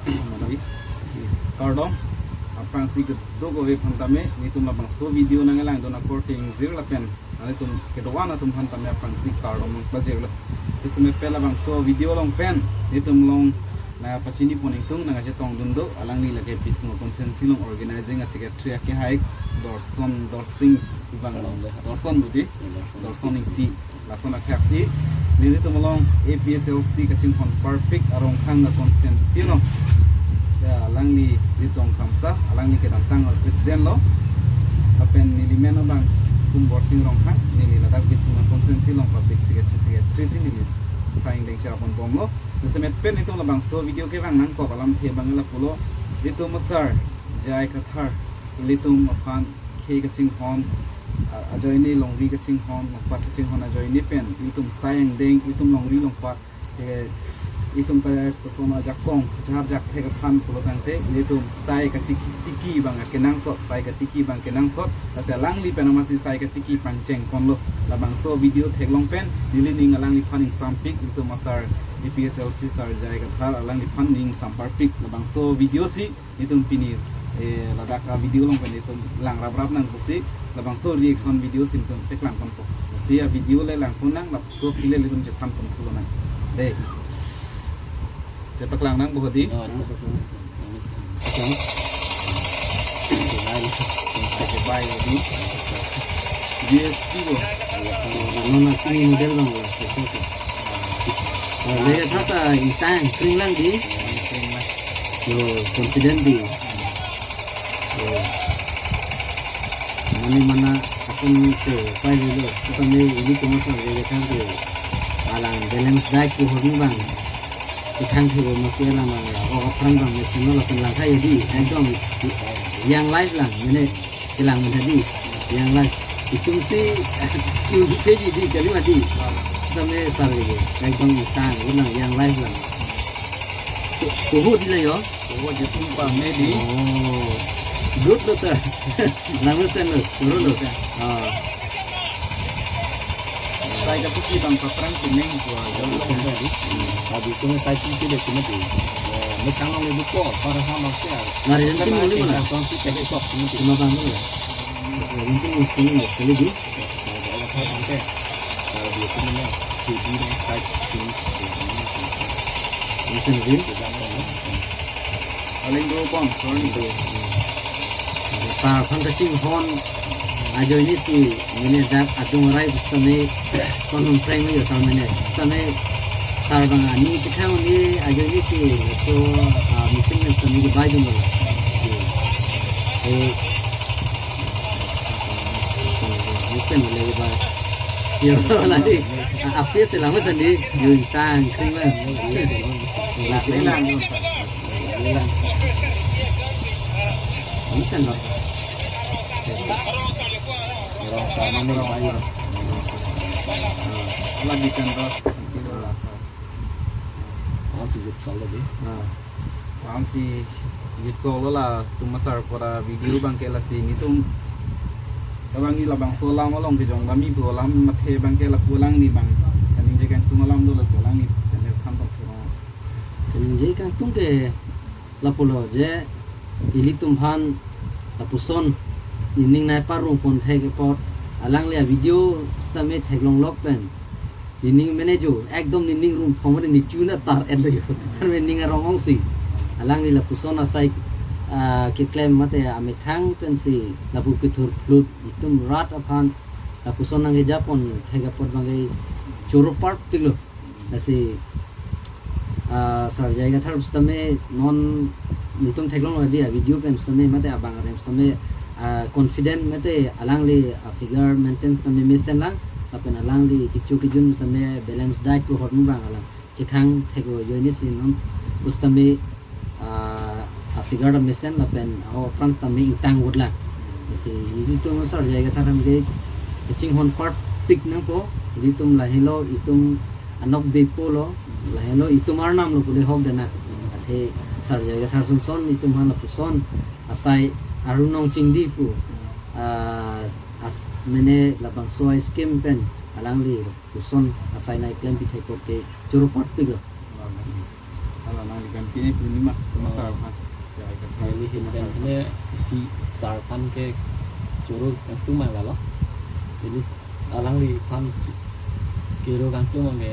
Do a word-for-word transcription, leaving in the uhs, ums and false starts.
Mari. Kardom. Aphrangsi kedokave aphan tame, nelitum labangso video nanglangdun akorte ingjir lapen nanglitum kedo-an atum aphan tame aphrangsi kardom nangpajirlo. Jasemet pen labangso video along pen nelitum along nangpachini pon ingtung nangkachetongdun do, alangli lake Bithung constituency along organizing a secretary akehai Dorson, Dorsing, ibang Dorson budi, Dorson Ingti. Lason akhak si nelitum along A P H L C kachinghon parpik Arongkhang a constituency along, ya, alangli Litong Kramsa, alangli kedamtang a president lo. Lapen neli men abang Kumbor Sing Rongkhang, neli ladak Bithung constituency along public secretary, secretary si neli sai angdeng cherapon bomlo. Jasemet pen nelitum labangso video kevang nangkok alamthe abang lapulo, nelitum asar J I Kathar, nelitum aphan khei kachinghon, a-, ajoine longri kachinghon, longpat kachinghon ajoine pen, nelitum sai angdeng, nelitum longri longpat, eh, nelitum pa koson ajakong, kachahar jakthek aphan pulo tangte, nelitum sai kachikitiki abang kenangsot, sai katiki abang kenangsot, lasi alangli pen amatsi sai katiki pangcheng ponlo, labangso video theklong pen, neli ning alangliphan ingsampik, nelitum asar A P H L C sar J I Kathar, alangliphan ning samparpik, labangso video si, nelitum pini, eh, ladak a video along pen nelitum langraprap nang pusi, labangso reaction video si nelitum paklang ponpo. Si a video le langpon nang, laso pile nelitum chethan pon thulo nang. Dei. Te paklang nang bohodi. Oh, no. Paklang. Paklang. Bye. Bye, bohodi. G S T bo. Ano na kini model bang la. Oh, le thata ingtang kring lang di. Kring lang. Yo, confident di. Yo. Mane mana ason ke pai lo. Seta me ili komo sa le thang ke. Alang balance diet ko horni bang. Chikhang thiro masi alang bang. O apran bang masi no lapen lang khai di. Ekdom young life lang. Mane kelang mane di. Young life. Itum si kiu di keji di kali mati. Seta me sar lagi. Ekdom tang. Ulang young life lang. Ko-, koho di la yo? Koho di tum pa me di. Oh. Good lo sir. Lang lo sen lo. Turun lo. Sen. Ah. Sai katiki abang paprang kuning ko ajo lo. Tadi ko sai tingki de kumati. Eh, me kang lo le buko para sama kya. Nari dan kini muli mana? Sang si kali kok kumati. Cuma bang lo ya. Rinting muskul lo kali di. Sai katiki abang ke. Kalau dia tu mana? Kidi dan sai tingki. Mesin rin. Paling dua bang, sorry. Sar aphan kachinghon ajoine si mane dak adung arai sitame konun prank yo tame ne sitame sar bang ani chikhang ni ajoine si so, ah, mesin ne sitame ke bai dun lo. Eh, mungkin lagi bai. Yo, lagi. Ah, apa sih lama sandi? Yo, tang kring lang. Lang, lang. Ini sandok. Orang sama nih, Pak, ya. Lagi kan, Pak. Masih gitu kalau di. Nah. Ansi gitkoklo latum asar pura video abang ke lasi nelitum. Abang ke labangso alam along kejong dami pu alam mathe abang ke lapu alangli abang. Kaningje kangtung alam do lasi alangli pen than tong thuro. Kaningje kangtung ke lapulo je ilitum aphan lapuson nening nai parong pon thek apot alangli a video sitame theklong lok pen nening mane jo ekdom nening rum phong re ni tune tar et lo yo. Tar nening arong ong sing. Alangli lapuson asai, ah, keklem mate amethang pensi lapu kethur phlut itum rat aphan lapuson nangkejapon thek apot abang ke choro parpik lo. Lasi, ah, Sar J I Kathar sitame non nelitum theklong lo di a video pen sitame mate abang arem sitame, ah, confident mate alangli, ah, figure maintain sitame mesen lang lapen alangli kecho kejun sitame balance diet ko hormu abang alang chikhang thek ajoine si non sitame, ah, a figure ta mesen lapen a apran sitame ingtang vut lang. Lasi ilitum Sar J I Kathar alam ke kachinghon parpik nangpo, ilitum lahelo itum anok bepo lo, lahelo itum arnam lo pule hok dena. Athe Sar J I Kathar sonson itum aphan lapuson asai arunong chingdi pu, ah, as mane labangso a scheme pen alangli lapuson asai nai klempi thek apot ke choro parpik lo. Alangli pen pine pini ma, cuma Oh. sar aphan. Ya, ikan Neli cuma hinpen sar aphan. Pine isi sar aphan ke choro kangtung ma lalo. Jadi alangliphan choro kangtung ma ke